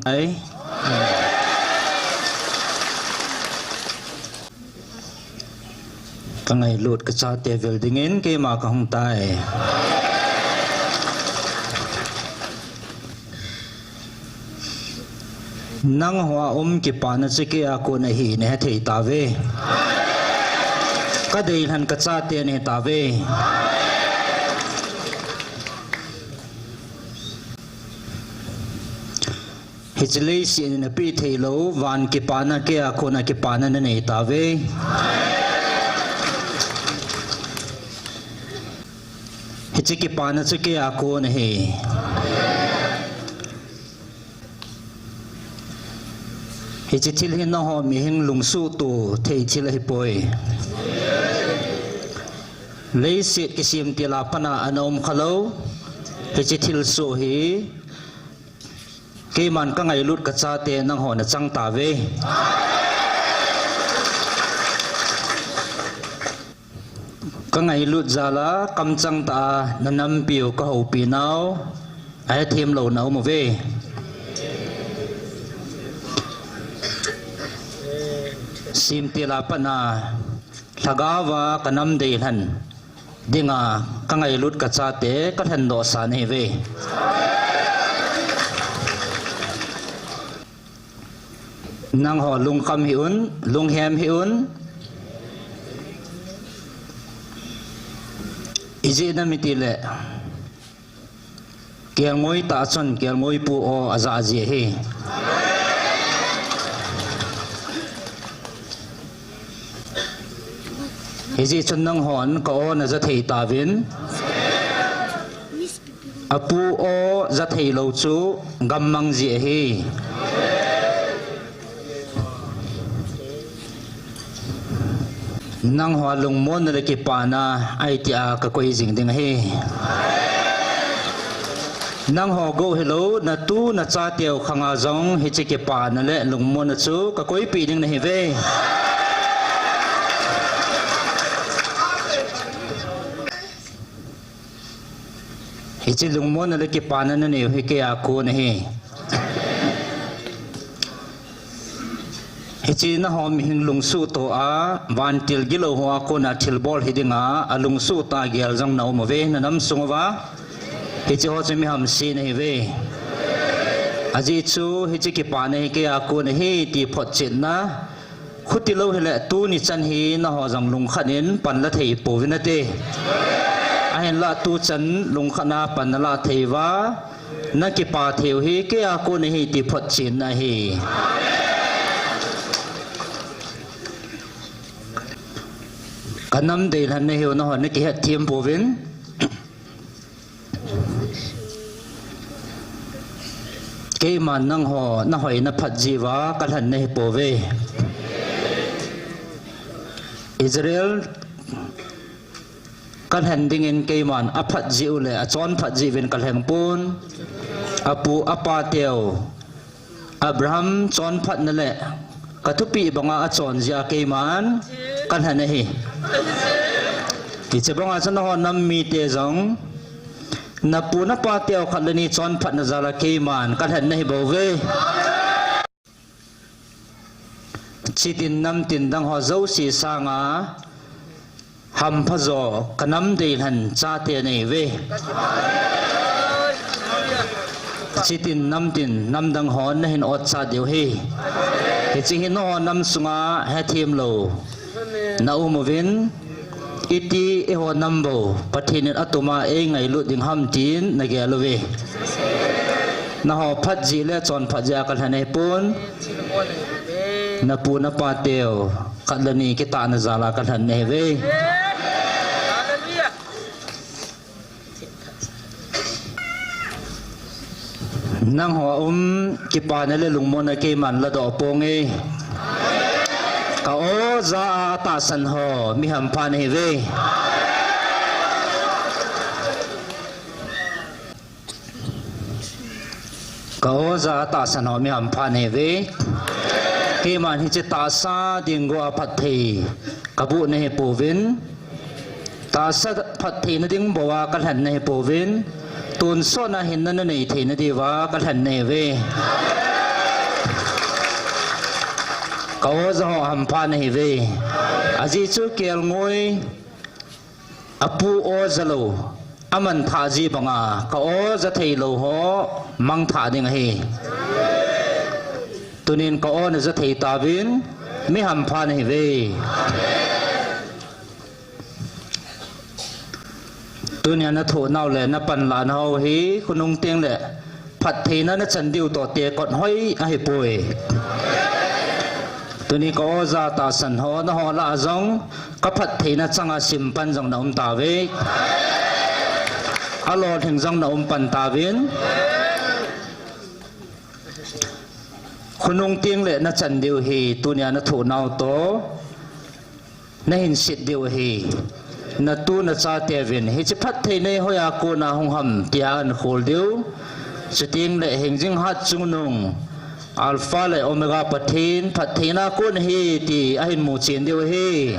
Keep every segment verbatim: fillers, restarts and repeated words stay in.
Ai. Ka ngailut ka chate vil dingin keima ka hung tai. Nangho a um kipana chu kei a kon ahi na hethei tauve. Ka deilhen ka chate na hi tauve. Hiche leiset in napeh thei lou van kipana kei a kon a kipana na nei tauve. Hiche kipana chu kei a kon ahi. Hiche thil hi nangho mihing lungsuhto thei thil ahipoi. Leiset kisem til a pat a ana um khalou hiche thilsoh hi keiman ka ngailut ka chate nangho na chang tauve. Ka ngailut jal a kamchang tah a na nampiu ka houpi nau ahethem lou na um uve. Semtil a pat a lhagao a ka nam deilhen dinga ka ngailut ka chate ka lhendoh sa na hiuve. Nangho lungkham hih un, lunghem hih un. Ijeh inem itile kelngoi tah chun kelngoi pu aw aja ji ahi. Hijeh chun nanghon ka aw na ja thei tauvin. Apu aw ja thei lou chu gammang ji ahi. Nangho lungmonna le kipana ahi tia ka koi jing ding ahi. Nangho gou hilou, na tu na chateu khanga jong hiche kipana le lungmonna chu ka koipeh ding na hiuve. Hiche lungmonna le kipana na neiu hi kei a kon ahi. Hiche nangho mihing lungsuhto a, vantil gilou ho a kon a thilbol hi dinga, alungsuh tah a gel jong na um uve, na nam sung uva. Hiche ho chu mi hamse na hiuve. Ajeh chu hiche kipana hi kei a kon ahi ti photchetna. Khuti lou hile tuni chan hi nangho jong lungkhat in pan la thei pouvin nate. Ahinla tuchan lungkhat a pan na la thei uva, na kipa theiu hi kei a kon ahi ti photchetna ahi. Ka nam deilhen na hiu nangho na kihetthem pouvin. Keiman nangho na hoi na phat jeh uva ka lhen na hi pouve. Israel ka lhen dingin keiman aphat jeh u le achonphat jeh uvin ka lheng pon. Apu apa teu Abraham chonphatna le ka thupeh banga achon jeh a keiman ka lhen ahi. Hiche banga chun nangho nam mite jong na pu na pa teu khat le ni chonphatna jal a keiman ka lhen na hi bouve. Chitin namtin dang ho jouse sanga hampha jo ka nam deilhen chate na hi uve. Chitin namtin namdang hon na hin otchat diu ahi. Hiche hi nangho nam sunga hethem lou na um uvin, iti eiho nam bou Pathen in atuma eingailut ding ham tin na gel uve. Nangho phat jeh le chonphat jeh a ka lhen ahi pon. Na pu na pa teu khat le ni kitahna jal a ka lhen na hi uve. Nangho um kipana le lungmonna keiman ladoh ponge. Ka o ja a tahsan ho mi hampha na hi uve. Ka o ja a tahsan ho mi hampha na hi uve. Keiman hiche tahsa ding go a phatthei ka boh na hi pouvin. Tahsa phattheina ding bou a ka lhen na hi pouvin. Tonsot na hinna na nei theina diuva ka lhen na hi uve. Ka oja ho hampha nahiuve. Ajeh chu kelngoi, apu oja lou, amanthah ji banga, ka oja theilou ho mangthah ding ahi. Tunin ka o naja thei tauvin, mi hampha nahiuve. Tunia nathoh nau le napanlah nau hi, khonung teng le phattheina nachan diu toh tekot hoi ahipoi. Tuni ka oja tahsan ho, naho lah a jong, ka phattheina changa simpan jong naum tauve. Alolhing jong naum pan tauvin. Khonung teng le nachan diu hi, tunia nathoh nau toh nahin set diu ahi. Natu nachateuvin, hiche phattheina hi hoiya kona hung ham, tia ahin khol diu. Chuteng le hingjing hat chungnung, Alpha le Omega Pathen, phattheina kon ahi, ti ahin muchen diu ahi.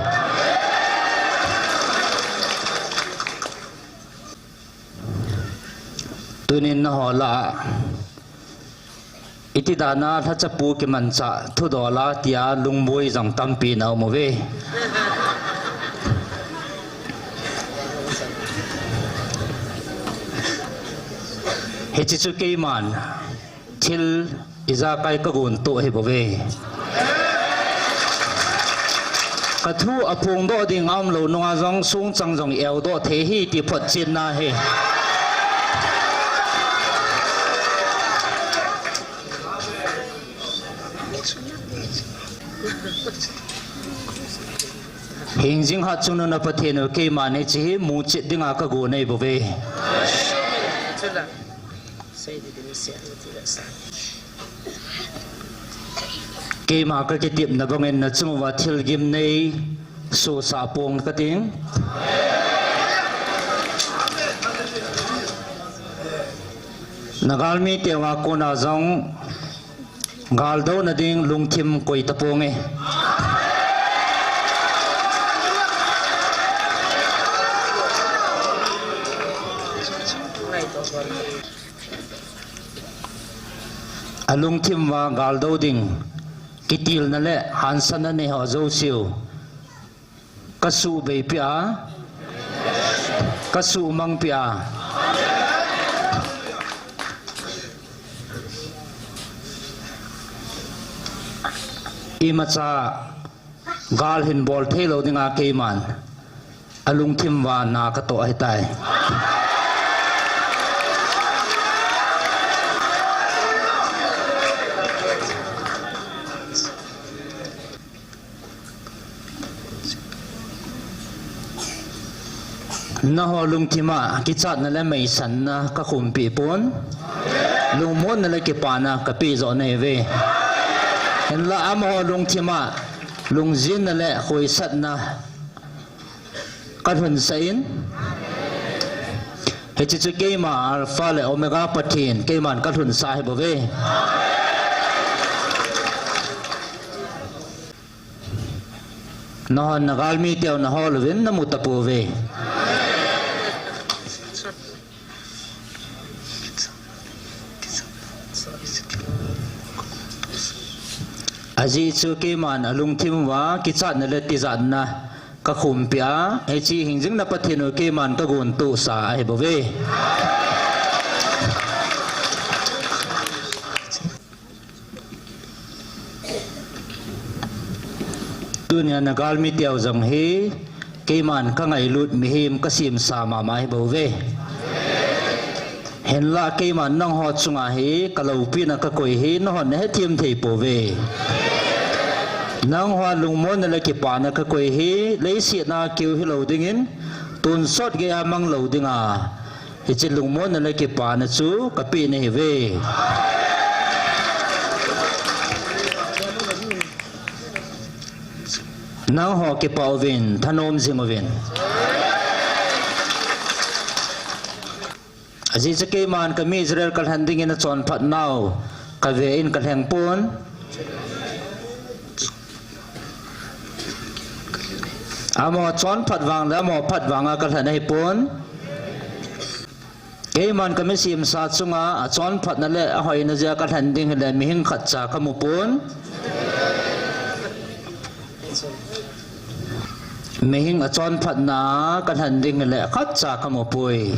Tunin naho lah a, iti dana lhachapu kimanchah thudola tia lungboi jong tampi naum uve. Hiche chu keiman thil ijakai kagon toh ahibouve. Kathu aphongdoh ding aumlou nunga jong songchang jong i-eudoh thei ahi ti photchenna ahi. Hingjing hat chungnung na Pathen u, keiman hiche hi muchet dinga kagon ahibouve. Keima kakitepna bangin nachunguva thilgim neisohsah ponge kating. Nagalmite uva kona jong galdouna ding lungthim koi taponge. Alungthim uva galdou ding kitilna le hansanna neiho jouseu kasuhbeipeh a, kasuhmangpeh a, imacha gal hinbol theilou dinga keiman alungthim uva na katoh ahitai. Naho lungthima kichatna le meisanna kakhumpeh pon, lungmonna le kipana kapeh joh nahiuve. Hinla amaho lungthima lungjinna le khoisatna kalhunsah in, hiche chu keima Alpha le Omega Pathen keiman kalhunsah ahibouve. Nahon nagalmiteu nahol uvin namu tapouve. Ajeh chu keiman alungthim uva kichatna le tijatna kakhumpeh a, hiche hingjing na Pathen u keiman kagontohsa ahibouve. Tunia nagalmiteu jong hi keiman kangailut mihem kasemsa mama ahibouve. Hinla keiman nangho chunga hi kaloupina kakoi hi nanghon nahethem thei pouve. Nangho lungmonna le kipana kakoi hi leiset a keu hilou dingin tonsot geiya manglou dinga hiche lungmonna le kipana chu kapeh nahiuve. Nangho kipah uvin, thanom jing uvin. Ajeh chu keiman kami Israel kalhen dingin achonphat nau kaven kalhengpon. Amaho chonphat vang le amaho phat vanga kalhen ahipon. Keiman kamisemsa chunga achonphatna le ahoina jeh a kalhen ding hile mihing khatcha kamupon. Mihing achonphatna kalhen ding hileh khatcha kamupoi.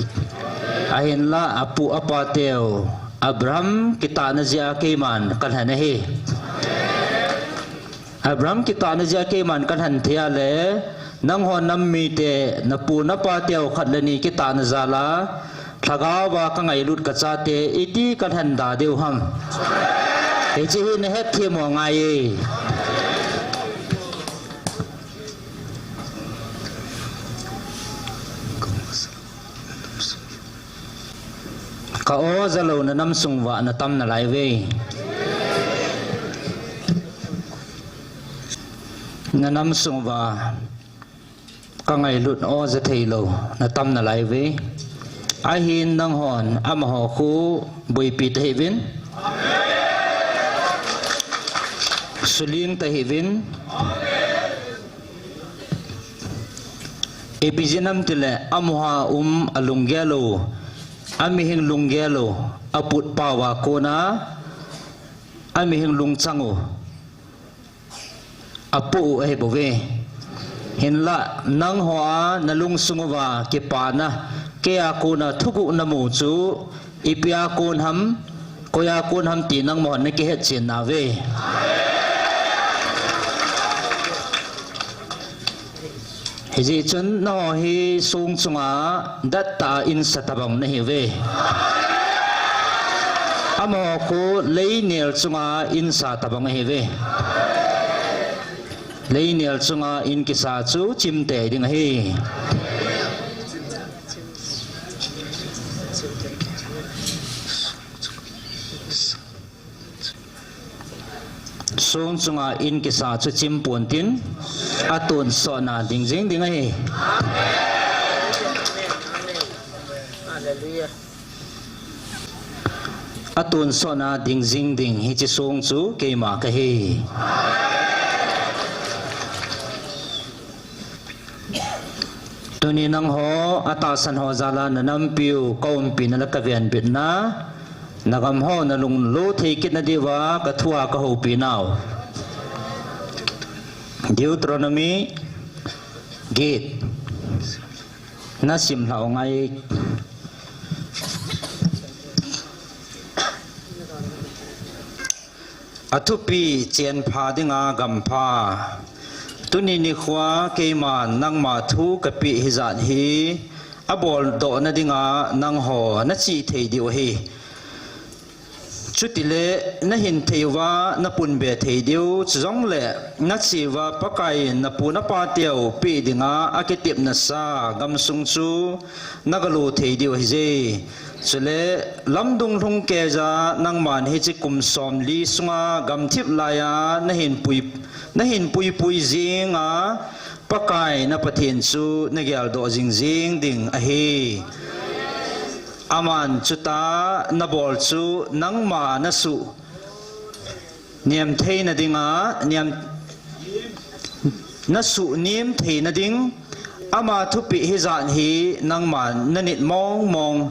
Ahinlah apu apa teu Abraham kitahna jeh a keiman kalhen ahi. Abraham kitahna jeh a keiman kalhen thei a le, nangho nam mite, napu napa teu khat le ni kitahna jal a, lhagao va kangailut kachate, iti kalhen da diu ham. Hiche hi nahet thei mo ngai e. Ka o jalou na namsung uva natam nalai uve. Na namsung uva kangailut o jathei lou natam nalai uve. Ahin nanghon amaho khu boipi tahih uvin. Suling tahih uvin. Ipi jeh ham tileh, amaho a um alunggel u, amihing lunggel u, aput pao a kona, amihing lungchang u, apoh u ahi bouve. Hinlah, nangho a nalungsung uva kipana, kei a kona thuguh namu chu, ipi a kon ham, koi a kon ham ti nangmahon nakihet chen nauve. Hijeh chun nangho hi song chunga dattah a insa tabang nahiuve. Amaho khu leinel chunga insa tabang ahiuve. Leinel chunga in kisa chu chimtei ding ahi. Song chunga in kisa chu chim pontin, atonsotna ding jing ding ahi. Atonsotna ding jing ding hiche song chu keima kahi. Tuni nangho, atahsan ho jal a nanampiu, kaumpina le kavenbitna, nagam ho nalunglut thei kit nadiuva kathua kahoupi nau. Deuteronomy get. Nasim lhah u ngai. Athupi chenpha dinga gampha. Tuni nikhoa keiman nangma thu kapeh hijat hi, aboldoh nadinga nangho nachih thei diu ahi. Chutile nahin thei uva napunbe thei diu, chujongle nachih uva Pakai in napu napa teu peh dinga akitepnasa gamsung chu nagalo thei diu ahije. Chule lamdung lhung keija nangman hiche kum somli sunga gamthip laiya nahin pui, nahin puipui jinga Pakai na Pathen chu nageldoh jingjing ding ahi. Aman chutia nabol chu nangma nasuh nem theina dinga, nem, nasuh nem theina ding, ama thupeh hijat hi nangman nanit mong mong,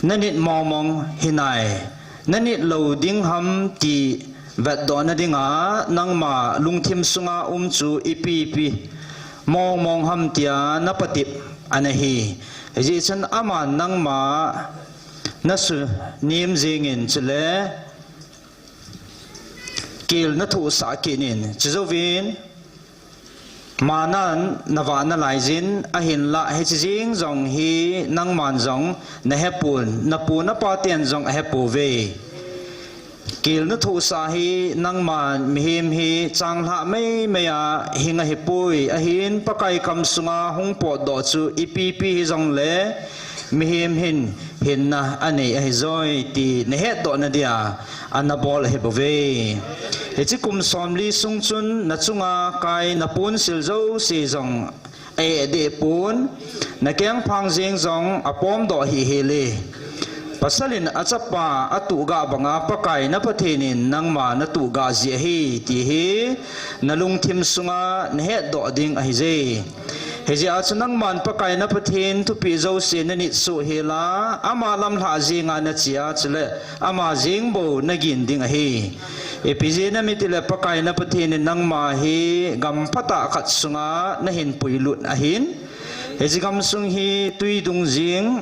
nanit mong mong hinai, nanit lou ding ham ti vetdoh nadinga nangma lungthim sunga um chu ipi ipi mong mong ham tia napatep ana hi. Hijeh chun aman nangma nasuh nem jingin chule kel nathohsah kit in, chujouvin manan navah nalaijin, ahinlah hiche jeng jong hi nangman jong nahepon, napu napa ten jong ahepouve. Kel nathohsah hi nangman mihem hi changlhah meimei a hing ahipoi, ahin Pakai kham sunga hung potdoh chu ipi ipi hijongle mihem hin hinna anei ahijoi ti nahetdoh nadia anabol ahibouve. Hiche kum somli sung chun nachunga kai naponsil jouse jong aeh deh pon, nakengphang jeng jong apomdoh hih hel e. Pasal in achapa atuhgah banga Pakai na Pathen in nangma natuhgah jeh ahi ti hi nalungthim sunga nahetdoh ding ahije. Hijeh a chu nangman Pakai na Pathen thupeh jouse nanit soh hel a, ama lamlhah jenga nache a, chule ama jeng bou nagin ding ahi. Ipi jeh inem itile Pakai na Pathen in nangma hi gam phatah khat sunga nahin puilut ahin. Hiche gamsung hi tui dung jing,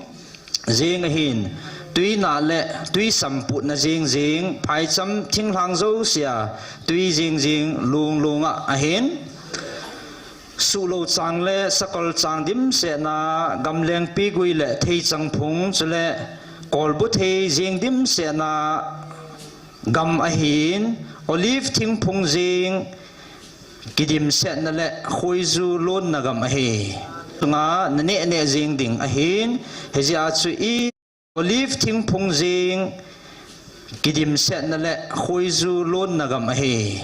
jing ahin. Tui nah le tui samputna jing jing, phaicham thinglhang jousea tui jing jing, lung lung a ahin. Suhlou chang le sakol chang dimsetna, gamlengpi gui le theichang phung, chule kolbu thei jing dimsetna gam ahin, olive thingphung jing kidimsetna le khuiju lonna gam ahi. Tunga naneh neh jing ding ahin, hijeh a chu i olive thingphung jing kidimsetna le khuiju lonna gam ahi.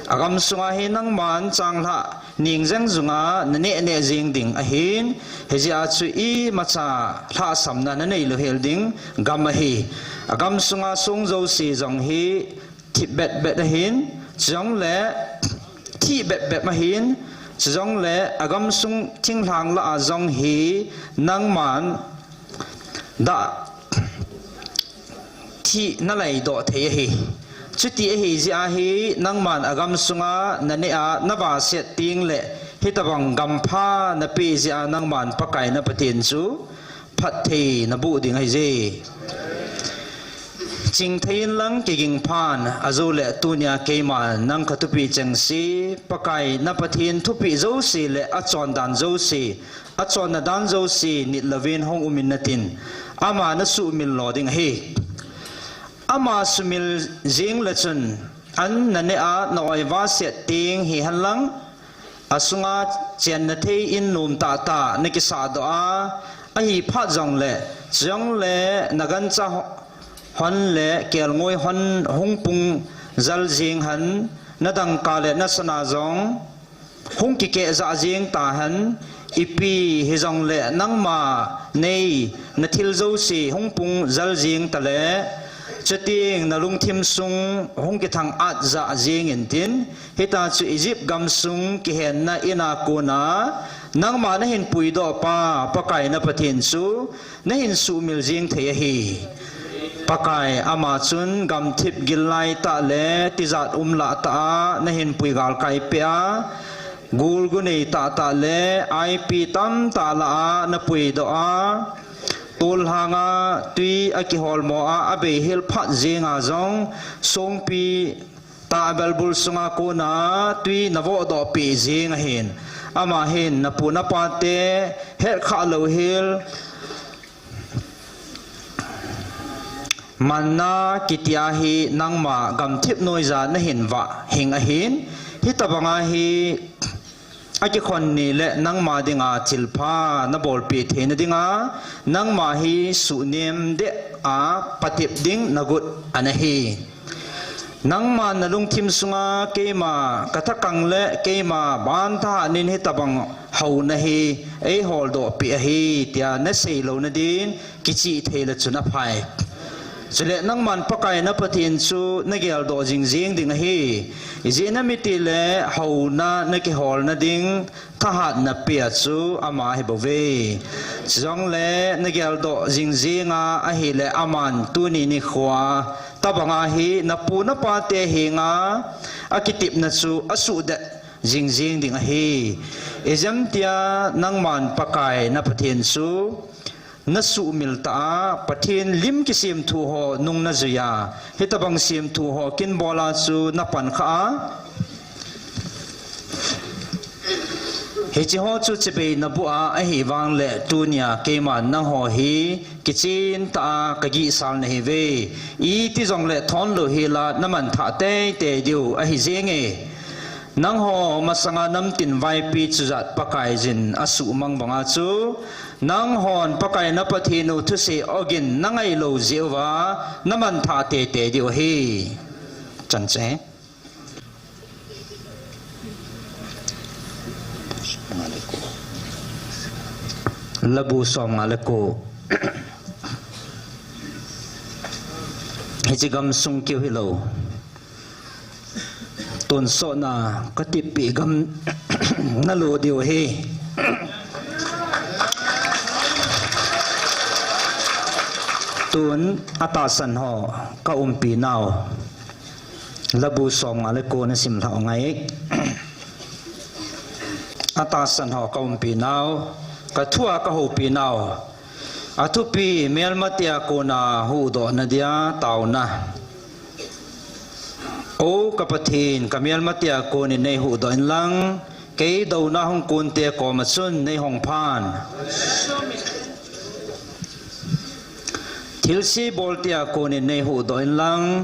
Agam sunga hi nangman changlhah ning jeng junga naneh neh jing ding ahin, hijeh a chu imacha lhahsamna nanei louhel ding gam ahi. Agam sunga song jouse jong hi thip bet bet ahin, chujongle thih bep bep ahin, chujongle agamsung thinglhang lah a jong hi nangman dah thih nalaidoh thei ahi. Chuti ahi jeh a hi nangman agamsunga naneh a navahset tengle hitobang gampha napeh jeh a nangman Pakai na Pathen chu phatthei naboh ding ahije. Chingthei inlang kiging phan, ajole tunia keiman nang kathupeh chengse, Pakai na Pathen thupeh jouse le achondan jouse, achonna dan jouse nit louvin hung umin natin, ama nasuhmil lo ding ahi. Ama sumil jeng le chun, an naneh a na-oi vahset teng hihenlang, asunga chenna thei in nom tahtah nakisahdoh a, ahiphat jongle, chujongle nagancha hon le kelngoi hon hung pung jal jeng hen, nadangka le nasana jong hung kikeh jah jeng tahen, ipi hijongle nangma nei nathil jouse hung pung jal jeng tale, chuteng nalungthim sung hung kithang-at jah jeng intin, hita chu Egypt gamsung kihenna ina kona nangma nahin puidoh pa Pakai na Pathen chu nahin suhmil jeng thei ahi. Pakai ama chun gamthip gil laitah le tijat umlah tah a nahin pui galkai peh a, gulgu nei tahtah le ipi tamtah lah a napuidoh a, tollhanga tui akiholmo a, abeihel phat jenga jong songpi tah belbul sunga kona tui navohdoh peh jeng ahin. Ama hin napu napate hetkhah louhel manna kitia hi nangma gamthip noija nahin vah hing ahin, hitobanga hi akikhon ni le nangma dinga thilpha nabolpeh theina dinga, nangma hi suhnem deh a patep ding nagot ana hi. Nangman nalungthim sunga keima kathakang le keima ban thahatnin hitobang houna hi eiholdoh peh ahi tia nasei louna din kichih thei le chun aphai. Chule nangman Pakai na Pathen chu nageldoh jing jeng ding ahi. Ijeh inem itile houna nakiholna ding thahatna pea chu ama ahibouve. Chujongle nageldoh jing jenga ahile aman tuni nikhoa tobanga hi napu napate henga akitepna chu asuhdet jing jeng ding ahi. Ijemtia nangman Pakai na Pathen chu nasuhmil tah a, Pathen lim kisemthu ho nung najui a, hitobang semthu ho kinbol a chu napankhah a, hiche ho chu chibai naboh a, ahivangle tunia keiman nangho hi kichen tah a kagihsal nahiuve. Iti jongle thonlou hela namanthah teitei diu ahi jenge. Nangho masanga namtin vaipi chujat Pakaiyin asuhmang banga chu, nanghon Pakai na Pathen u thusei ogin nangailou jeh uva namanthah teitei diu ahi. Chan che. Labu somnga le ko. Hiche gamsung keu hilou, tonsotna katepeh gam nalo diu ahi. Tun atahsan ho kaumpi nau, Labu som nga le ko na sim lhau ngai. Atahsan ho ka umpi nau, ka thua ka houpi nau. Athupi melmatea kona huhdoh nadia tauna. O ka Pathen, ka melmatea konin nei huhdoh inlang, kei douna hung konte koma chun nei hongphan. Thilse boltea konin nei huhdoh inlang,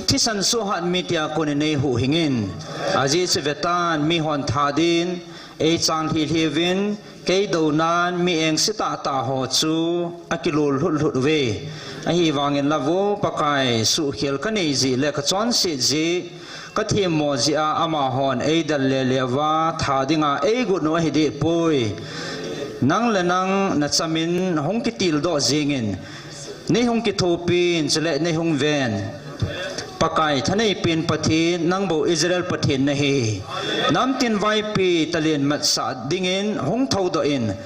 thisan suhat mitea konin nei huhhingin. Ajeh chu vetan mihon tha din, ei chang lhilhiuvin, kei dounan mi engse tahtah ho chu akilul lhutlhut uve. Ahivangin la vo Pakai, suhkhel kanei jeh le ka chonset jeh, ka themmo jeh a amahon ei del lele uva, tha dinga ei got u ahi dehpoi. Nang le nang na chamin hung kitildoh jengin, nei hung kithopin, chule nei hung ven. Pakai thaneipen Pathen, nang bou Israel Pathen nahi. Namtin vaipi talen matsah dingin hung thoudoh in.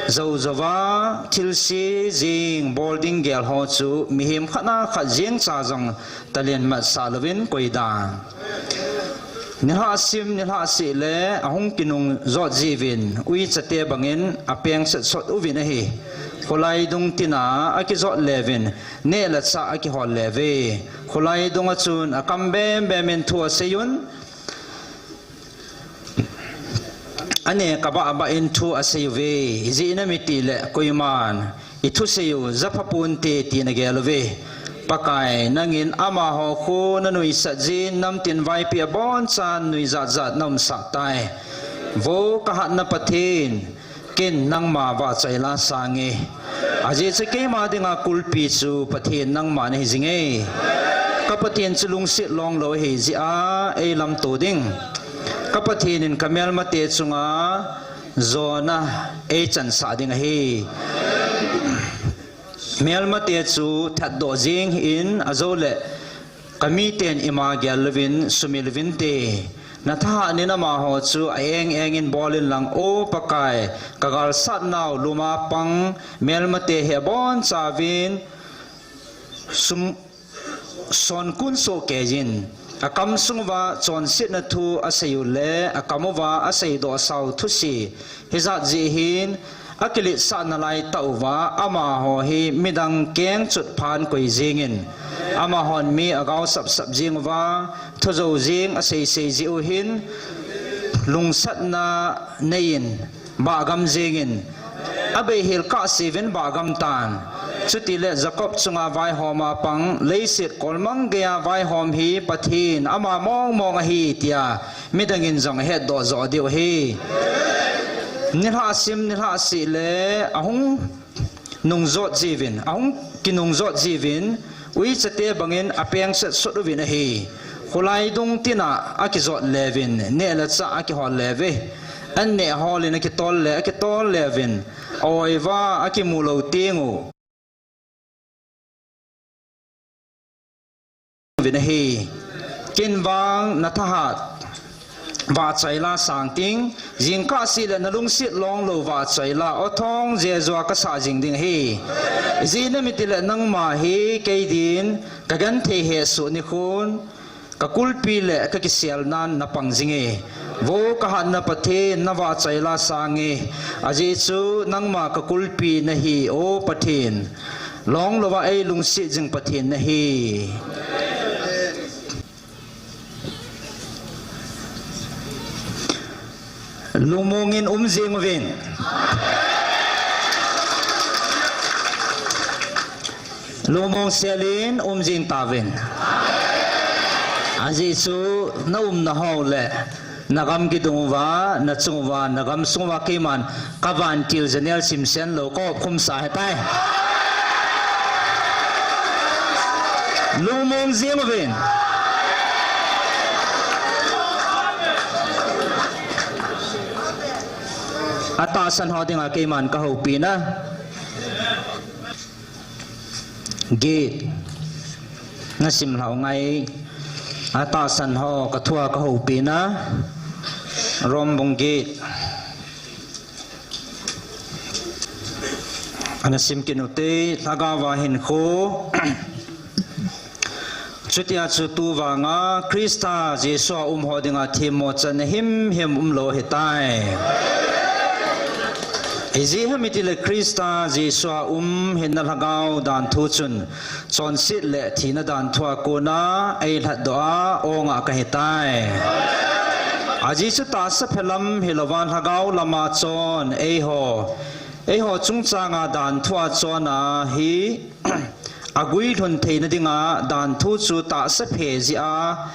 Jou jouva thilse jeng bol ding gel ho chu mihem khat na khat jeng cha jong talen matsah louvin koi dan. Nilhah sim, nilhah seh le ahung kinung jot jiuvin, uichate bangin apeng setsot uvin ahi. Kholai dung tina akijot leuvin, neh le chah akihol leuve. Kholai dunga chun akam bem bemin thu aseiyun, aneh kabah bah in thu aseiyuve. Ijeh inem itile koiman ithusei u japha ponte tin agel uve. Pakai, nangin amaho khu nanuisat jin, namtin vaipi abonchan nuijat jat naumsah tai. Vo kahatna Pathen, ken nangma vahchoi la sange. Ajeh chu keima dinga kulpi chu Pathen nangma nahi jinge. Ka Pathen chu lungset longlou ahi jeh a ei lamto ding. Ka Pathen in ka melmate chunga jona ei chansah ding ahi. Melmate chu thatdoh jeng hih in, ajoule ka miten ima gel louvin sumil uvinte. Na thahatnin amaho chu a-eng engin bol inlang, O Pakai, ka galsat nau luma pang melmate hi abonchauvin sum sonkun sohkeiyin, akam sunguva chonsetna thu aseiu le akam uva aseidoh sau thuse hijat jeh hin, akiletsah nalai tah uva amaho hi midang kengchot phan koi jengin, amahon mi agao sapsap jeng uva, thujou jeng aseisei jeh u hin, lungsatna neiyin, bahgam jengin, abeihel kahseuvin bahgam tan. Chutile Jacob chunga vaihoma pang, leiset kolmang geiya vaihom hi Pathen ama mongmong ahi tia midangin jong ahetdoh joh diu ahi. Nilhah sim, nilhah seh le ahung nungjot jiuvin, ahung kinungjot jiuvin, uichate bangin apeng setsot uvin ahi. Kholai dung tina akijot leuvin, neh le chah akihol leuve. Anneh holin akitol le akitol leuvin, a-oi uva akimu lou tengu vin ahi. Ken vang na thahat vahchoi la sang ting, jingkah seh le na lungset longlou vahchoi la, o thong jejua kasah jing ding ahi. Ijeh inem itile nangma hi kei din kagenthei hesoh nikhon, ka kulpi le ka kiselnan na pang jinge. Vo kahatna Pathen, na vahchoi la sange. Ajeh chu nangma ka kulpi nahi, O Pathen. Longlouva ei lungset jing Pathen nahi. Lungmongin um jeng uvin. Lungmong selin um jeng tauvin. Ajeh chu na umna ho le na gam kidung uva, na chung uva, na gamsung uva keiman ka vantil janel simsen lou ka khumsa ahitai. Lungmong jeng uvin. Atahsan ho dinga keiman ka houpina. Get. Na sim lhau ngai. Atahsan ho ka thua ka houpina. Rom bung get. Ana sim kit ute, lhagaova hinkho. Chutia chu tuvanga Christa Jesu a um ho dinga themmo channa himhim umlou ahitai. Ijeh ham itile Christa Jesu a um hinna lhagao danthu chun chonset le thina danthu a kona eilhatdoh a ong a kahitai. Ajeh chu tahsa phelam hilouva lhagao lama chon eiho, eiho chungchanga danthu a chon ahi. Aguilhun theina dinga danthu chu tahsa phe jeh a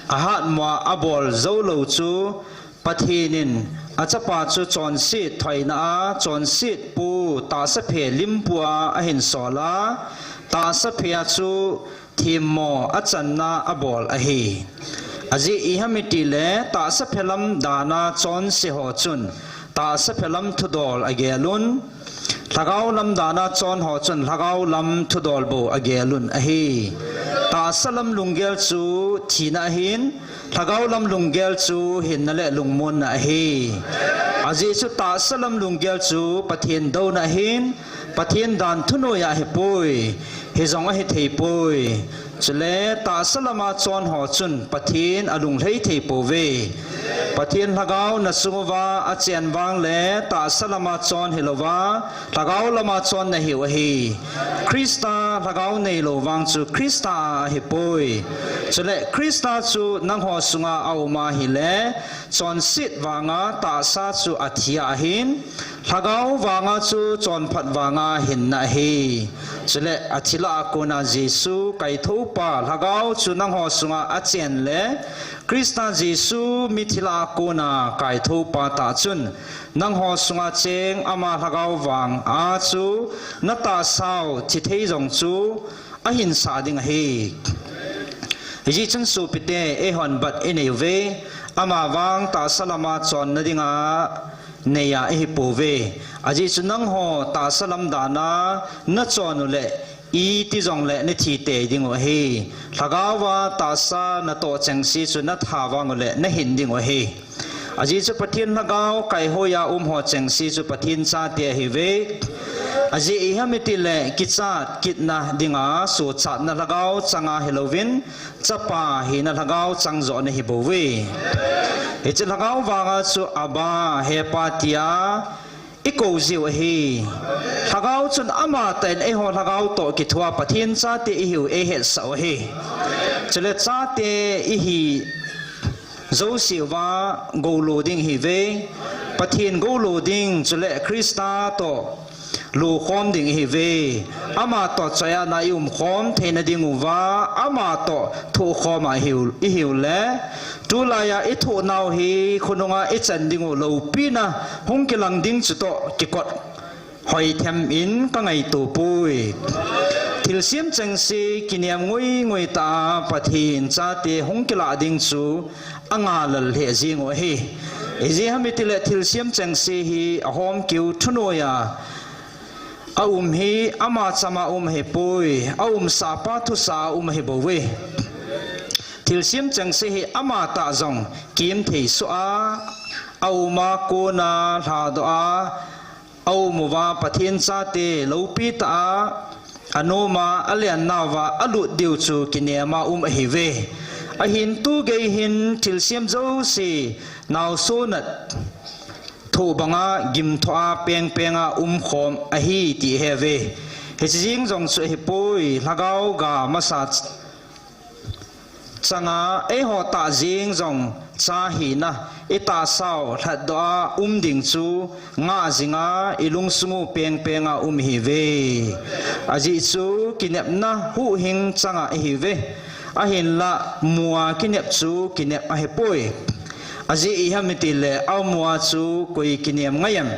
ahatmo a abol joulou chu Pathen in achapa chu chonset thoina a chonset pu tahsa phe limpu a ahinsol a, tahsa phe a chu themmo achanna abol ahi. Ajeh iham itile tahsa phelam dana chonse ho chun tahsa phelam thudol agelun, lhagao lam dana chon ho chun lhagao lam thudol bou agelun ahi. Tahsa lam lunggel chu thina ahin, lhagao lam lunggel chu hinna le lungmonna ahi. Ajeh chu tahsa lam lunggel chu Pathen douna ahin, Pathen danthu noiya ahipoi, hijong ahitheipoi. Chule tahsa lama chon ho chun Pathen alunglhai theipouve. Pathen lhagao nachunguva achen vangle tahsa lama chon hilouva lhagao lama chon nahiu ahi. Christa lhagao neilou vang chu Christa a ahipoi. Chule Christa chu nangho sunga aum ahile, chonset vanga tahsa chu athi ahin, lhagao vanga chu chonphat vanga hinna ahi. Chule athi lah a kona Jesu kaithoupa lhagao chu nangho sunga achenle, Christa Jesu mithi lah a kona kaithoupa tah chun, nangho sunga cheng ama lhagao vanga chu natahsau thithei jong chu ahinsah ding ahi. Hijeh chun sopite, eihon bat ineiuve, amavang tahsa lama chonna dinga neiya ihipouve. Ajeh chu nangho tahsa lam dana nachon ule iti jongle nathi tei dingu ahi. Lhagaova tahsa natoh chengse chu natha vang ule nahin dingu ahi. Ajeh chu Pathen lhagao kaihoiya umho chengse chu Pathen chate ahiuve. Ajeh iham itile kichat kitna dinga sochatna lhagao changa hilouvin, chapa hina lhagao chang joh ana hibouve. Hiche lhagao vanga chu Abba, Hepa tia ikou jiu ahi. Lhagao chun amatah in eiho lhagao toh kithua Pathen chate ihiu eihetsah u ahi. Chule chate ihi jouseuva goulo ding ihiuve. Pathen goulo ding chule Christa toh lokhom ding ihiuve. Amatoh choiatna iumkhom theina dinguva amatoh thohkhoma ihiu, ihiule, tulaiya ithohnau hi khonunga ichan dingu loupina hung kilang ding chutoh kikot hoithem in kangaitopoi. Thilsem chengse kinem nguingui tah a Pathen chate hung kilah ding chu angalal lheh jengu ahi. Ijeh ham itile thilsem chengse hi ahomkeu thunoiya aum hi ama chama um ahipoi, aumsahpa thusah a um ahibouve. Thilsem chengse hi amatah jong kimthei soh a, auma kona lhadoh a, aumuva Pathen chate loupitah a, anoma alennauva alut diu chu kinema um ahiuve. Ahin tugei hin thilsem jouse naoso nat thoh banga gimthoh a pengpenga umkhom ahi ti iheuve. Hiche jeng jong chu ahipoi, lhagao ga masa changa eiho tah jeng jong cha hina itahsau lhatdoh a um ding chu ngah jinga ilungsungu pengpenga um ihiuve. Ajeh chu kinepna huhhing changa ihiuve. Ahinla mua kinep chu kinep ahipoi. Ajeh iham itile amua chu koi kinem ngai em?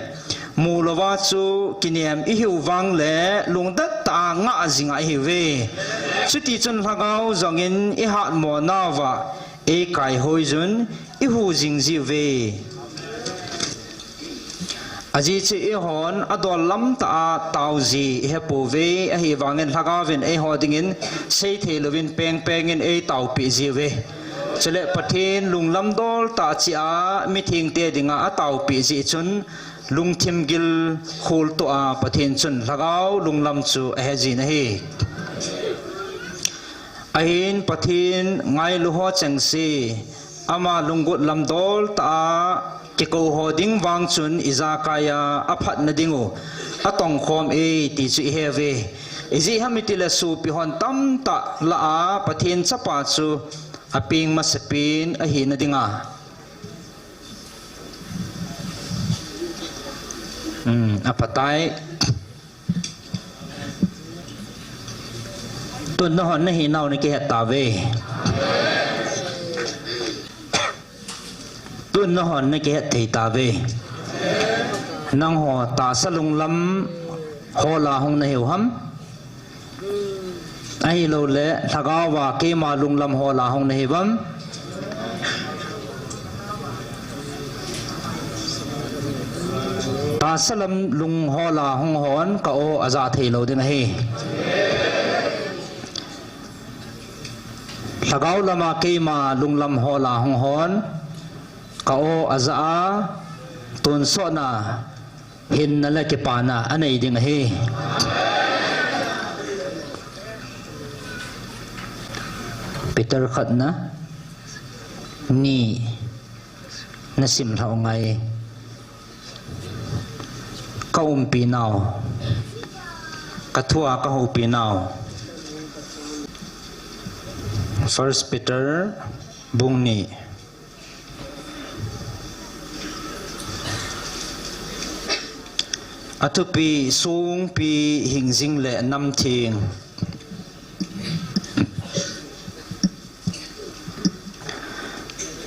Mulouva chu kinem ihiu vangle lungdet tah a ngah jinga ihiuve. Chutichun lhagao jongin ihatmo nauva eikaihoiyun ihu jing jiuve. Ajeh chu eihon adol lamtah a taoji ihepouve, ahivangin lhagaovin eiho dingin seithei louvin pengpengin eitaopeh jiuve. Chule Pathen lunglam dol tah cheh a mithengte dinga ataopeh jeh chun lungthim gil kholtoh a Pathen chun lhagao lunglam chu ahejin ahi. Ahin Pathen ngailu ho chengse, ama lunggot lamdol tah a kikou ho ding vang chun ijakai a aphatna ding u atongkhom e ti chu ihe uve. Ijeh ham itile sopi hon tamtah lah a Pathen chapa chu apeng masapen ahina dinga. Hmm, aphatai. Tun nahon nahinau nakihet tauve. Tun nahon nakihet thei tauve. Nangho tahsa lunglam hola hung nahiu ham? Ahilouleh, lhagao a keima lunglam hola hung nahiu ham? Tahsa lam lung hola hung hon ka aw aja thei lou ding ahi. Lhagao lama keima lunglam hola hung hon ka aw aja a, tonsotna hinna le kipana anei ding ahi. Peter khatna, ni nasim lhau ngai. Ka umpi nau, ka thua ka houpi nau. First Peter bung ni. Athupi songpi hingjing le namtheng.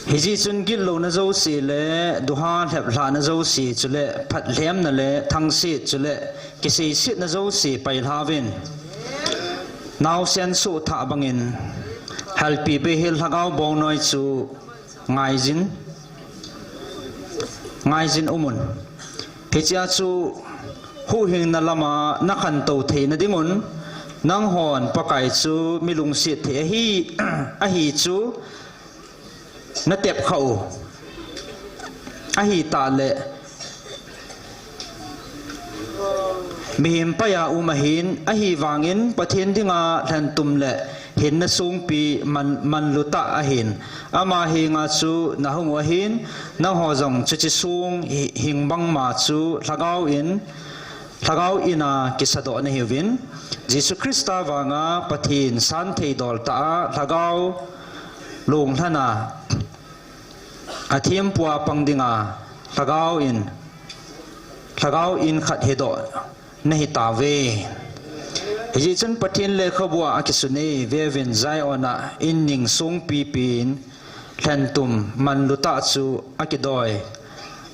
Hijeh chun gitlouna jouse le duha lheplhahna jouse chule phatlhemna le thangset chule kiseisetna jouse pailhauvin. Naosen sohthah bangin halpi beihel lhagao bongnoi chu ngaijin, ngaijin umun. Hichea chu huhhingna lama nakhantou theina dingun, nanghon Pakai chu mi lungset thei ahi, ahi chu natep khah u. Ahitah le, mihem paiya um ahin, ahivangin Pathen dinga lhentum le hinna songpi man, manlutah ahin. Ama henga chu nahung u ahin, nangho jong chuche song hi, hing bangma chu lhagao in, lhagao ina kisadoh nahiuvin. Jesu Christa vanga Pathen santhei dol tah a lhagao lunglhana athempua pang dinga lhagao in, lhagao in khat hedoh nahitauve. Hijeh chun Pathen lekhabua akisun e, veuvin Zion a inning songpipin lhentum manlutah chu akidoi.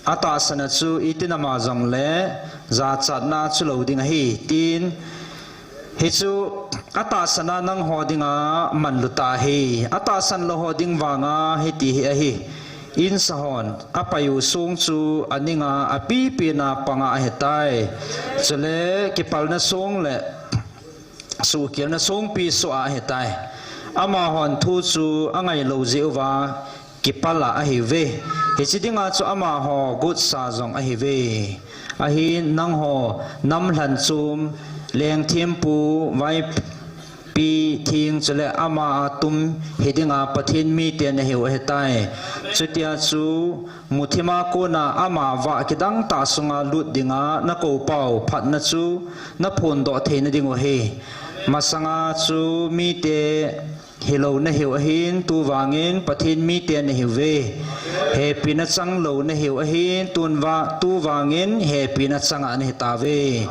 Atahsan a chu itinama jongle jachatna chu lou ding ahi, tin Hichu atahsan a nangho dinga manlutah ahi. Atahsan lou ho ding vanga hiti hi ahi. Insa hon apaiu song chu aninga apipina panga ahitai. Chule kipalna song le suhkhelna songpi soh a ahitai. Amahon thu chu angailou jeh uva kipal a ahiuve. Hiche dinga chu amaho gotsa jong ahiuve. Ahin nangho namlhan chom, lengthempu, vaipi theng chule ama a tum hidinga Pathen mite nahiu ahitai. Chutia chu muthima kona ama vah kidangtah sunga lut dinga nakoupau phatna chu naphondoh theina dingu ahi. Masanga chu mite hilou nahiu ahin, tuvangin Pathen mite nahiuve. Hepina changlou nahiu ahin, tunva, tuvangin hepina changa nahitauve.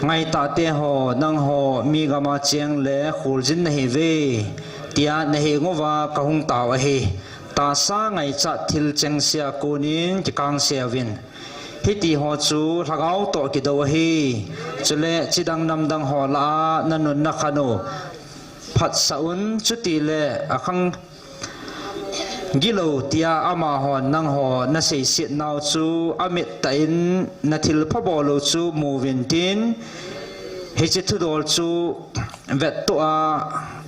Ngaitahte ho, nangho mi gama cheng le kholjin nahiuve, tia nahenguva kahung tao ahi. Tahsa ngaichat thil chengsea konin kikangseuvin. Hitiho chu lhagao toh kidou ahi. Chule chidang namdang ho lah a nanun nakhan u phatsah un, chutile akhang gilou tia amahon nangho naseisetnau chu amit tah in nathilpha bol u chu muvintin, hiche thudol chu vettoh a,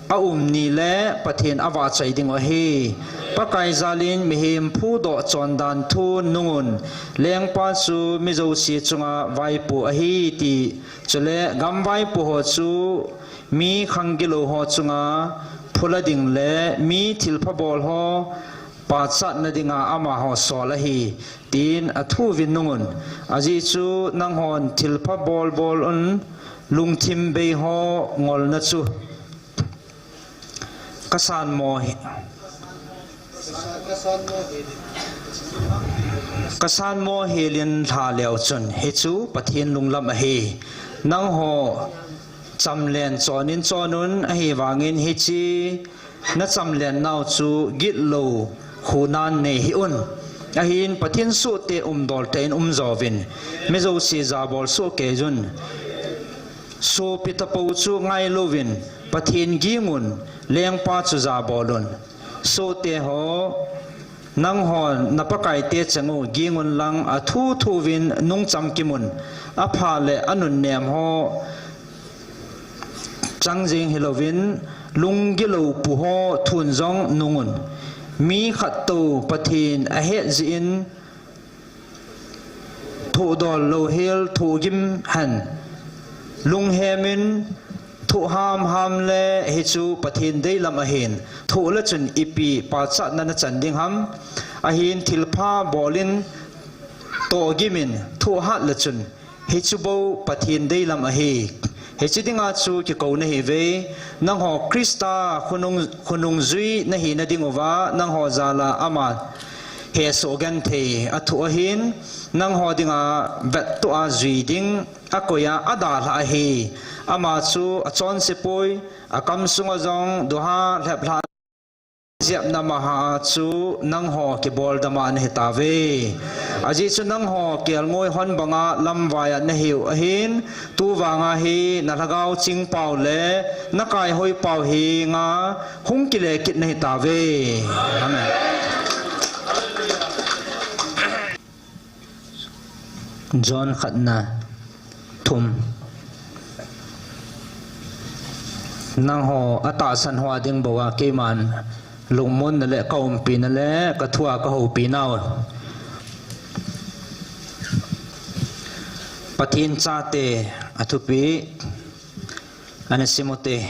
a um ni le Pathen avahchoi ding u ahi. Pakai jalin mihem phudoh chondan thu nungun, lengpa chu mi jouse chunga vaipo ahi ti, chule gamvaipo ho chu mi khang gilou ho chunga phula ding le mi thilpha bol ho pachatna dinga amaho sol ahi, tin athuvin nungun. Ajeh chu nanghon thilpha bolbol un lungthim bei ho ngolna chu kasanmo hi, kasanmo helin lha leu chun, hichu Pathen lunglam ahi. Nangho chamlen chonin chonun, ahivangin hiche nachamlen nau chu gitlou khunan nei hih un. Ahin Pathen sohte umdol tah in umjouvin, mi jouse jabol soh keijun. Sopi tapou chu ngailouvin, Pathen gingun, lengpa chu jabolun. Sohte ho, nanghon napakaite cheng u gingun lang, athu thuvin nungcham kimun, apha le anunnem ho chang jeng hilouvin, lunggilou pu ho thun jong nungun. Mi khattou Pathen ahet jeh in, thohdol louhel thohgim hen, lunghemin thoh hamham le hichu Pathen deilam ahin, thoh le chun ipi pachatna nachan ding ham? Ahin thilpha bolin, tohgimin, thoh hat le chun, hichu bou Pathen deilam ahi. Hiche dinga chu kikou nahiuve, nangho Christa khonung, khonung jui nahina dinguva, nangho jala ama hesoh genthei athoh ahin, nangho dinga vettoh a jui ding akoiya adalhah ahi. Ama chu achonsepoi, akamsunga jong duha lheplhah jepna maha chu nangho kiboldama nahitauve. Ajeh chu nangho kelngoi hon banga lamvaiya nahiu ahin, tuvanga hi nalhagao chingpau le nakaihoipau henga hung kile kit nahitauve. Amen. John khatna thum. Nangho atahsan hoa ding bouva keiman lungmonna le kaumpina le kathua kahoupinau. Pathen chate athupi, ana simute.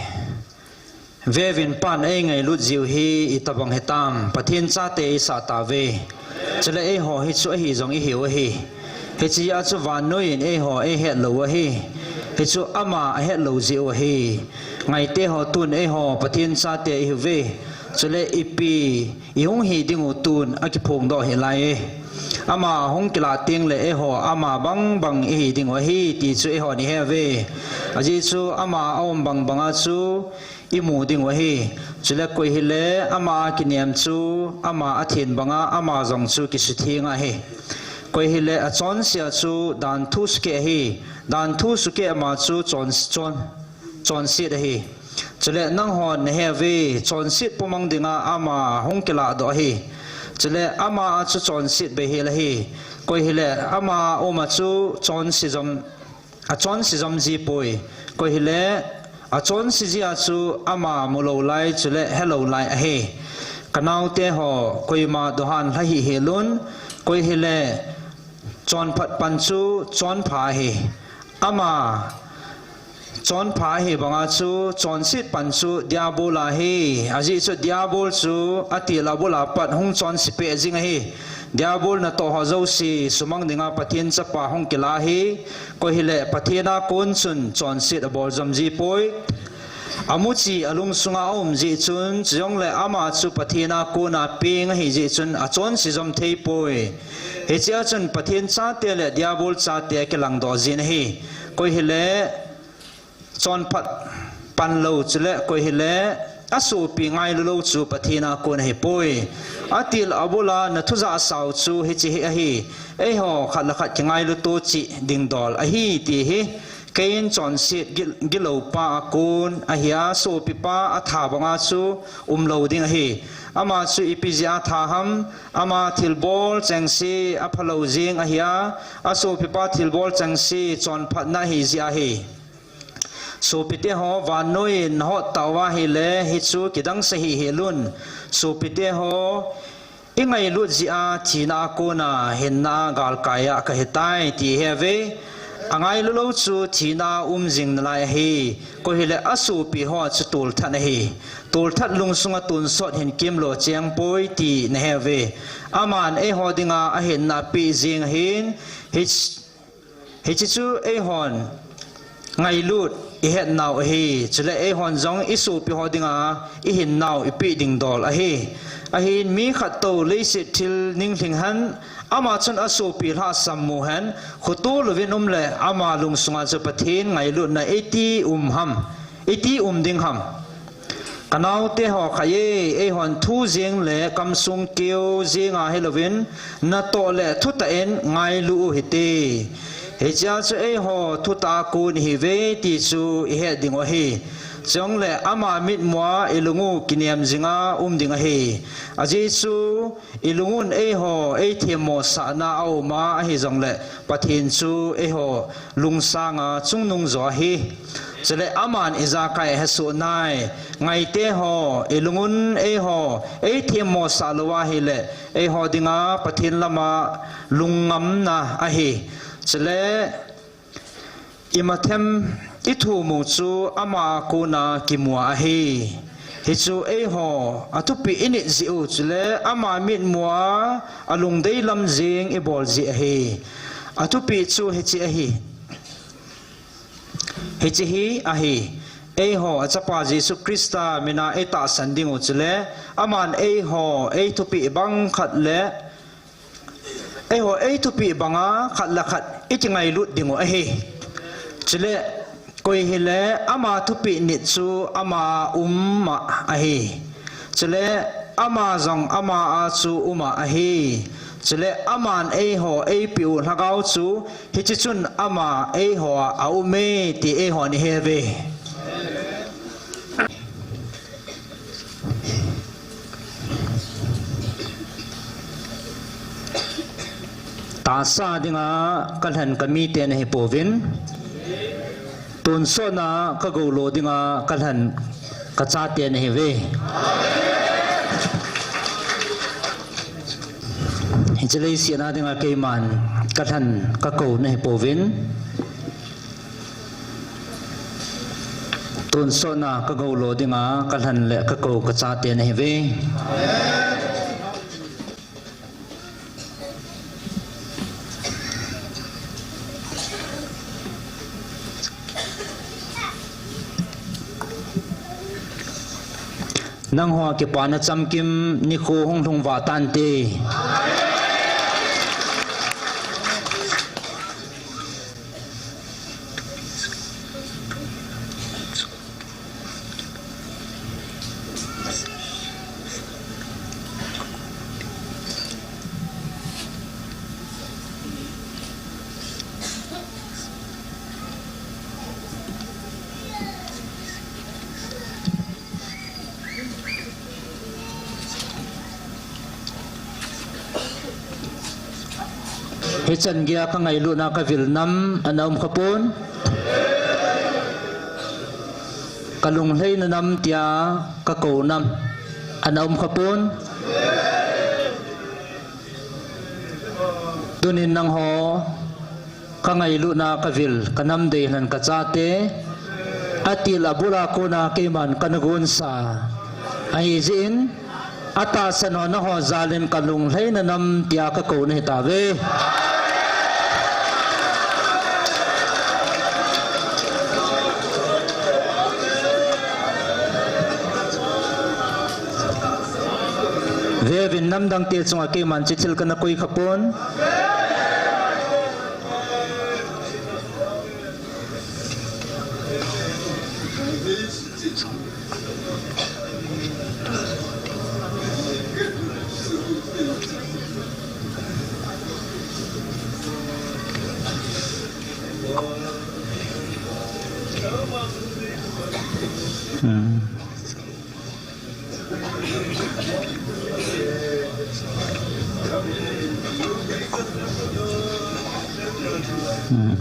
Veuvin, Pan eingailut jiu hi itobang hitam? Pathen chate isah tauve. Chule eiho hichu ahi jong ihiu ahi. Hichea chu vannoiyin eiho eihetlou ahi. Hichu ama ahetlou jeh u ahi. Ngaiteho, tun eiho Pathen chate ihiuve. Chule ipi ihung hi dingu tun akiphongdoh hih laiye. Ama hung kilah tengle eiho ama bangbang ihi dingu ahi ti chu eihon iheuve. Ajeh chu ama aum bangbanga chu imu dingu ahi. Chule koi hile ama a kinem chu, ama athen banga ama jong chu kisuthenga ahi. Koi hile achonsea chu danthu sukeh ahi. Danthu sukeh ama chu chon, chon, chonset ahi. Chule nanghon naheuve, chonset pumang dinga ama hung kilahdoh ahi. Chule ama a chu chonset beihel ahi. Koi hile ama uma chu chonse jom, achonse jom jipoi. Koi hile achonse jia chu ama mulou lai chule helou lai ahi. Kanaoteho, koima duhan lha hih helun. Koi hile chonphat pan chu chonpha ahi. Ama chonpha ahi banga chu chonset pan chu Diabol ahi. Ajeh chu Diabol chu atil abula pat hung chonse peh jing ahi. Diabol natoh ho jouse sumang dinga Pathen chapa hung kilah ahi. Koi hile Pathen a kon chun chonset abol jom jipoi. Amuchi alungsunga aum jeh chun, chujongle ama chu Pathen a kona peng ahi jeh chun achonse jom theipoi. Hichea chun Pathen chate le Diabol chate akilangdoh jin ahi. Koi hile chonphat panlou chule koi hile asopi ngailulou chu Pathen a kon ahipoi. Atil abula nathu jahsau chu hiche hi ahi. Eiho khat le khat kingailuto cheh dingdol ahi ti hi. Keiyin chonset gil, giloupa a kon ahia, sopipa atha banga chu umlou ding ahi. Ama chu ipi jeh a tha ham? Ama thilbol chengse aphalou jeng ahia, asopipa thilbol chengse chonphatna ahi jeh ahi. Sopite ho, vannoi in nahot tauva ahile, hichu kidang sah hih hel un. Sopite ho, ingailut jeh a thina a kona hinna galkai a kahitai ti ihe uve. Angailu lou chu thina a um jing nalai ahi. Koi hile asopi ho chu tolthat ahi. Tolthat lungsunga tonsot hin kimlo chengpoi ti nahe uve. Aman eiho dinga ahinna apeh jing ahin, hich- Hiche chu eihon ngailut ihet nau ahi. Chule eihon jong isopi ho dinga ihin nau ipeh ding dol ahi. Ahin mi khat tou leiset thil ninglhing hen, ama chun asopi lhasam mu hen, khoto louvin um le ama lungsunga chu Pathen ngailutna iti um ham, iti um ding ham. Kanaote ho khai e, eihon thu jeng le kamsung keu jenga hilouvin, natoh le thutah in ngailu u hite. Hichea chu eiho thutah a kon ihiuve ti chu ihet ding u ahi. Chule ama mitmua ilung u kinem jinga um ding ahi. Ajeh chu ilung un eiho eithemmosahna auma ahi jongle, Pathen chu eiho lungsanga chungnung jo ahi. Chule aman ijakai ahesoh nai. Ngaite ho, ilung un eiho eithemmosah louva ahile, eiho dinga Pathen lama lungngamna ahi. Chule imathem ithum u chu ama a kona kimu ahi. Hichu eiho athupeh init jeh u chule ama mitmua alungdei lam jeng ibol jeh ahi. Athupeh chu hiche ahi. Hiche hi ahi. Eiho achapa Jesu Christa mina eitahsan ding u chule, aman eiho eithupeh bang khat le, eiho eithupeh banga khat le khat ikingailut ding u ahi. Chule koi hile ama thupeh nit chu ama a um a ahi. Chule ama jong ama a chu um a ahi. Chule aman eiho eipeh u lhagao chu hiche chun ama eiho a aume ti eihon ihe uve. Tahsa dinga kalhen kamite nahipouvin, tonsotna kagoulou dinga kalhen kachate nahiuve. Hiche leiset a dinga keiman kalhen kakou nahipouvin, tonsotna kagoulou dinga kalhen le kakou kachate nahiuve. Nangho kipana chamkim nikho hung lhung vah tante. Hichan geiya kangailutna kavil nam ana um khapon. Kalunglhaina nam tia kakou nam ana um khapon. Tunin nangho kangailutna kavil kanam dei lhan kachate, atil abul a kona keiman kana gonsa ahijeh in, atahsan ho nangho jalin kalunglhaina nam tia kakou nahitauve. Veuvin, namdangte chunga keiman hiche thil kana koi khapon. Hmm. Hmm.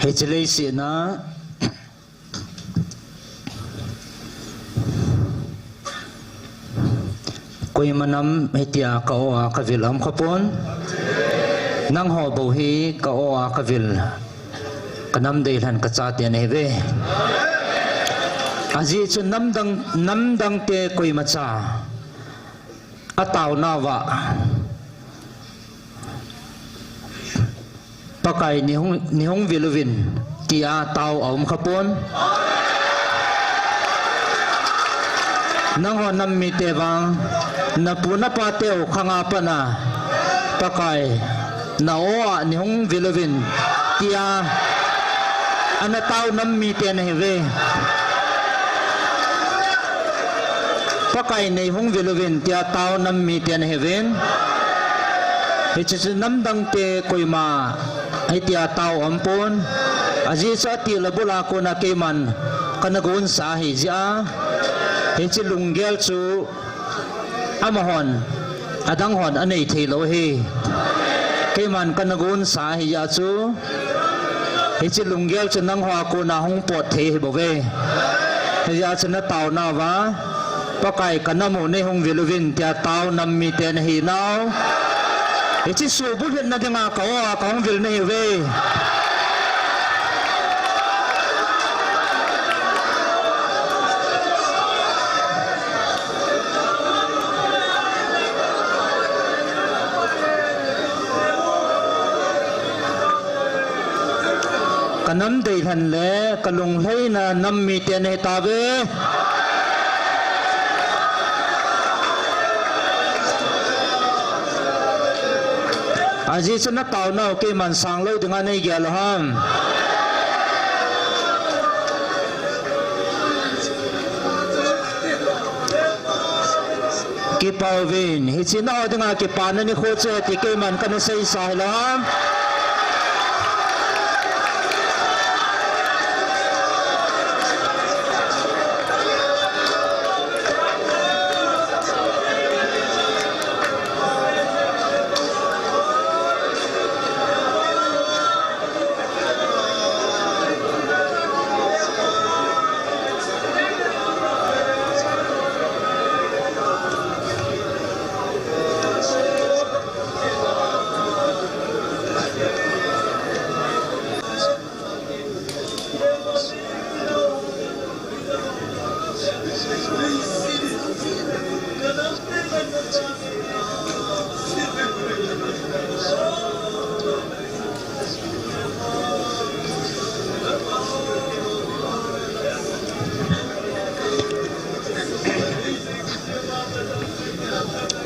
Hiche leiset a koima nam hitia ka o a ka vil aum khapon. Nangho bou hi ka o a ka vil, ka nam deilhen ka chate nahiuve. Ajeh chu namdang, namdang te koimacha ataonauva Pakai neihung, neihung vil uvin tia tao aum khapon. Nangho nam mite vang, napu napa teu khanga pat a Pakai na o a neihung vil uvin tia ana tao nam mite nahiuve. Pakai neihung vil uvin tia tao nam mite nahiuvin. Hiche chu namdang te koima hitia tao aum pon. Ajeh chu atil abul a kona keiman kana gonsa ahijeh a, hiche lunggel chu amahon, adang hon anei theilou ahi. Keiman kana gonsa ahijeh a chu, hiche lunggel chu nangho a kona hung pot thei ahibouve. Hijeh a chu nataonauva Pakai ka nam u neihung vil uvin tia tao nam mite nahinau, hiche suhbulhitna dinga ka o a kahung vil nahiuve. Ka nam deilhen le ka lunglhaina nam mite nahitauve. Ajeh chu nataonau keiman sanglou dinga neigel u ham? Kipa uvin, hiche nao dinga kipana nikho chu ti keiman kana seisa hilou ham?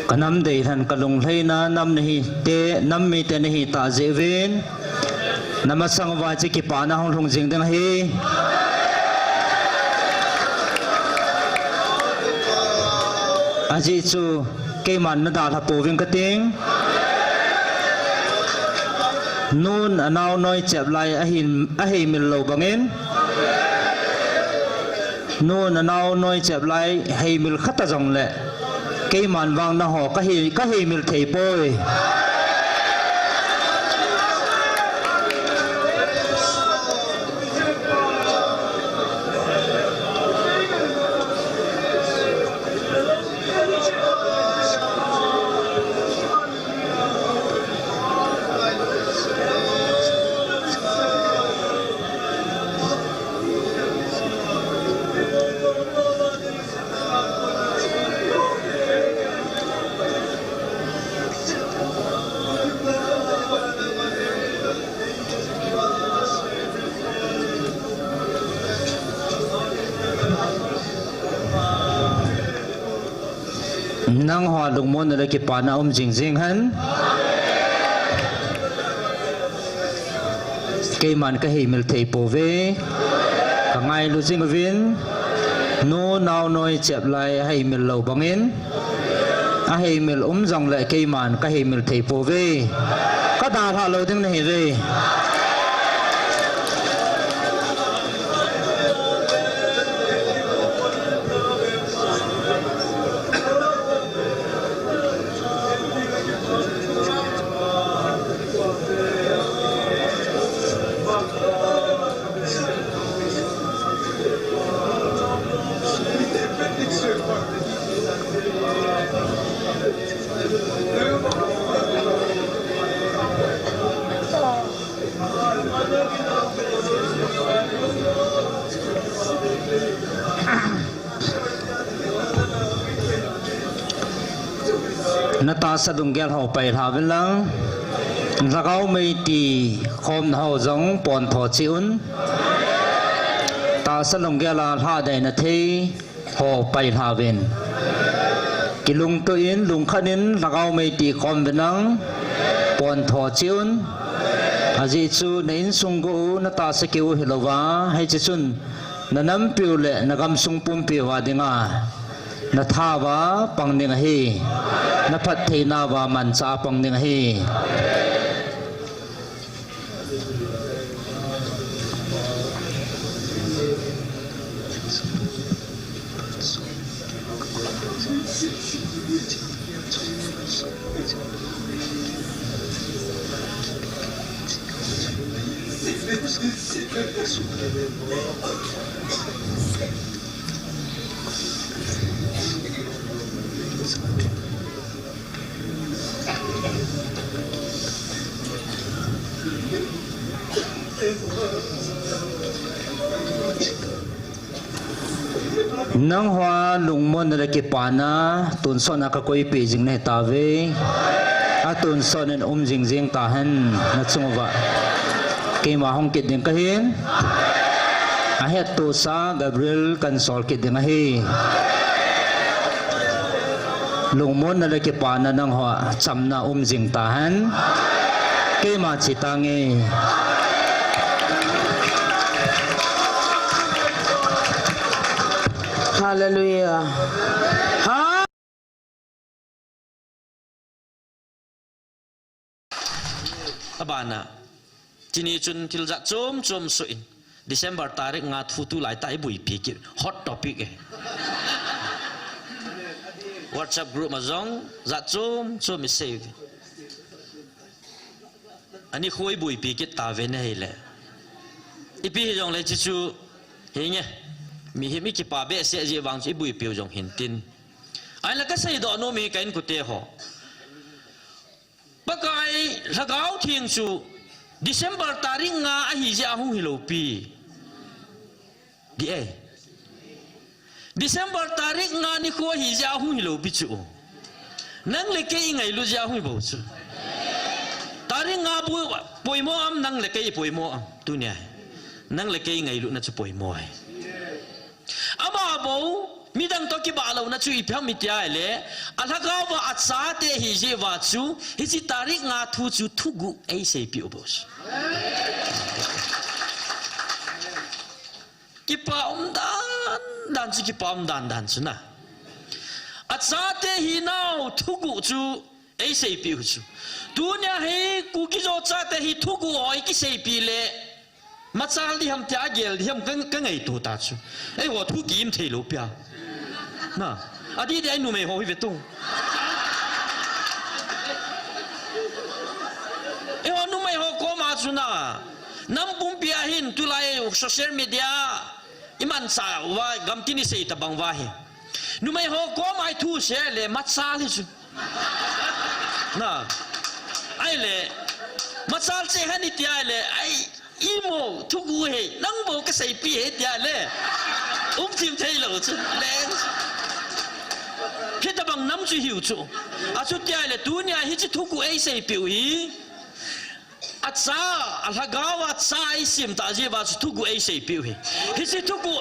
Ka nam deilhen ka lunglhaina nam nahi te, nam mite nahi tah jeh uvin, na masang uva hiche kipana hung lhung jing ding ahi. Ajeh chu keiman nadalha pouving kating. Nun anao noi chep lai ahin, aheimil lou bangin, nun anao noi chep lai heimil khat a jongle, keiman vang nangho kahi, kaheimil thei poi. Lungmonna le kipana um jingjing hen. Keiman kaheimil thei pouve. Kangailu jing uvin. Nu, nao, noi, chep lai aheimil lou bangin. Aheimil um jongle keiman kaheimil thei pouve. Kadalhah lou ding nahiuve. Natahsa lunggel ho pailha uvin lang. Lhagao mei ti khomna ho jong pontho cheh un. Tahsa lunggel a lhadai na thei ho pailha uvin. Kilungtoh in, lungkhat in, lhagao mei ti khom uvin lang, pontho cheh un. Ajeh chu na insung gou u, natahsa keu u hilouva, hiche chun na nampiu le na gamsung pumpiu a dinga na thauva pang ding ahi. Na phattheinauva manchah a pang ding ahi. Nangho a lungmonna le kipana tonsot na kakoipeh jing nahi tauve. Atonsot in um jingjing tahen nachung uva. Keima hung kit ding kahin. Ahettohsa Gabriel kahin sol kit ding ahi. Lungmonna le kipana nangho a chamna um jing tahen. Keima che tange. Hallelujah. Ha- Abana, tuni chun thil jat chom chom soh in, December tarik nga thu tulai tah ibuipi kit, hot topic e. WhatsApp group a jong jat chom chom isei uve. Ani khu ibuipi kit tauve nahile. Ipi hijongle chuchu, hinge. Mihem ikipa behseh jeh vang chu ibuipiu jong hintin. Ahinla kaseidoh nom hi ka inkote ho. Pakai Lhagao Theng chu December tarik nga ahi jeh a hung hilou pi. Di e. December tarik nga nikho ahi jeh a hung hilou pi chu. Nang le kei ingailut jeh a hung bou chu. Tarik nga bu poimo am, nang le kei poimo am. Tunia. Nang le kei ingailutna chu poimo ahi. Ama bou, midang toh kibah louna chu ipi ham iti ahile, alhagao va achate ahi jeh uva chu, hiche tarik nga thu chu thuguh eiseipeh u bou chu. Kipa um dan dan chu, kipa um dan dan chu na. Achate hinau thuguh chu eiseipeh u chu. Tunia hi Kuki-Zo chate hi thuguh ho ikiseipeh le, machal di ham tia agel di ham ka, kangaito ta chu. Eiho thu kiim theilou pia. Na, adeh deh a inumei ho hi ve tu. Eiho numei ho koma chu na, nam pumpi a hin tulai social media imanchah uva, gamtin isei tabang uva hi. Numei ho koma ithu sei le machal hi chu. Na, ahile, machal cheh hen iti ahile, ai, imo, thuguh hi, nang bou kaseipeh e iti ahile, umthim theilou chu, leng. Hitabang nam chu hiu chu. Achuti ahile, tunia hiche thuguh eiseipeh u hi. Acha, alhagao a cha eisem tah jeh uva chu thuguh eiseipeh u hi. Hiche thuguh